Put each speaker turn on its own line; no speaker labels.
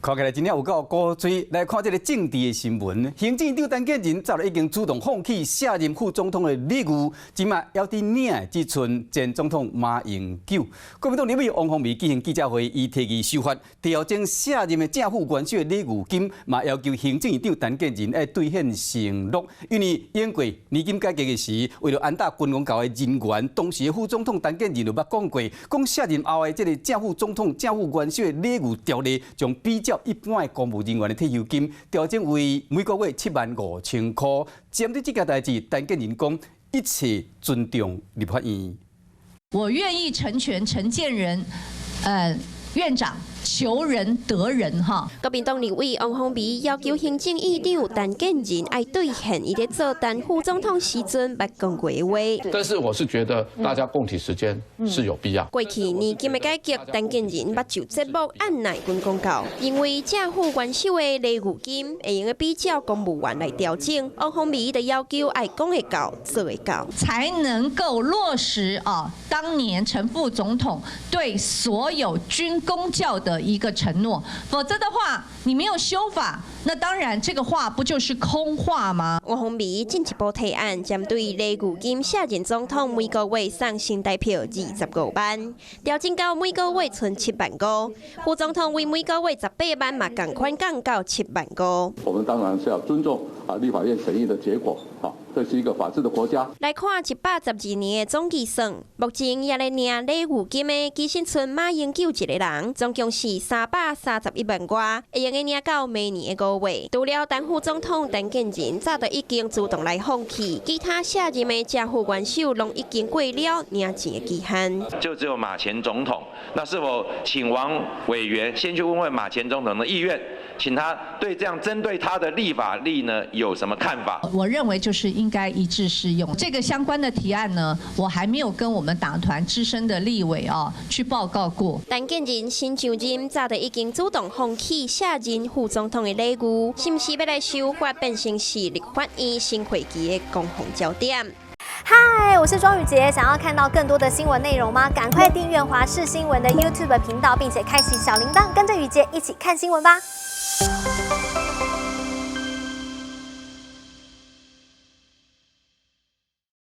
看起來真正有夠古錐。來看這个政治的新聞，行政院長陳建仁早就已經主動放棄卸任副總統的禮遇，這馬猶佇領的只賰前總統馬英九。國民黨立委王鴻薇舉行記者會，伊提議修法調整卸任的正副元首的禮遇金，嘛要求行政院長陳建仁愛兌現承諾。因為經過年金改革的時，為了安搭軍公教的人員，當時的副總統陳建仁就捌講過，講卸任後的這个正副總統、正副元首的禮遇條例，將比照一般的公務人員的退休金調整為每個月7萬5千塊。針對這件代誌，陳建仁講一切尊重立法院。
我願意成全陳建仁，院長求仁得仁哈。
國民黨立委王鴻薇要求行政院長陳建仁愛兌現伊咧做陳副總統時陣捌講過的話。
但是我是覺得大家共體時艱是有必要。
過去年金的改革，陳建仁捌就節目按捺軍公教，認為正副元首的禮遇金會用得比照公務員來調整。王鴻薇就要求愛講會到，做會到，
才能夠落實啊當年陳副總統對所有軍公教的一個承諾，否則的話，你沒有修法，那當然這個話不就是空話嗎？
王鴻薇進一步提案，針對禮遇金卸任總統每個月送新台票25萬，調整到每個月賰7萬5；副總統為每個月18萬，嘛仝款降到7萬5。
我們當然是要尊重啊立法院審議的結果啊。這是一個法治的國家。
來看112年的總計算，目前也咧領禮遇金的，其實賰馬英九一个人，總共是331萬外，會用得領到明年的5月。除了陳副總統陳建仁早就已經主動來放棄，其他卸任的正副元首攏已經過了領錢的期限。
就只有馬前總統，那是否請王委員先去問問馬前總統的意願，請他對這樣針對他的立法例呢有什麼看法？
我認為就是應該一致適用。這個相關的提案呢，我還沒有跟我們黨團資深的立委啊去報告過。
陳建仁新上任，早就已經主動放棄卸任副總統的禮遇，是毋是欲來修法變成是立法院新會期的攻防焦點？
嗨，我是莊宇傑，想要看到更多的新聞內容嗎？趕快訂閱華視新聞的 YouTube 頻道，並且開啟小鈴鐺，跟着宇傑一起看新聞吧。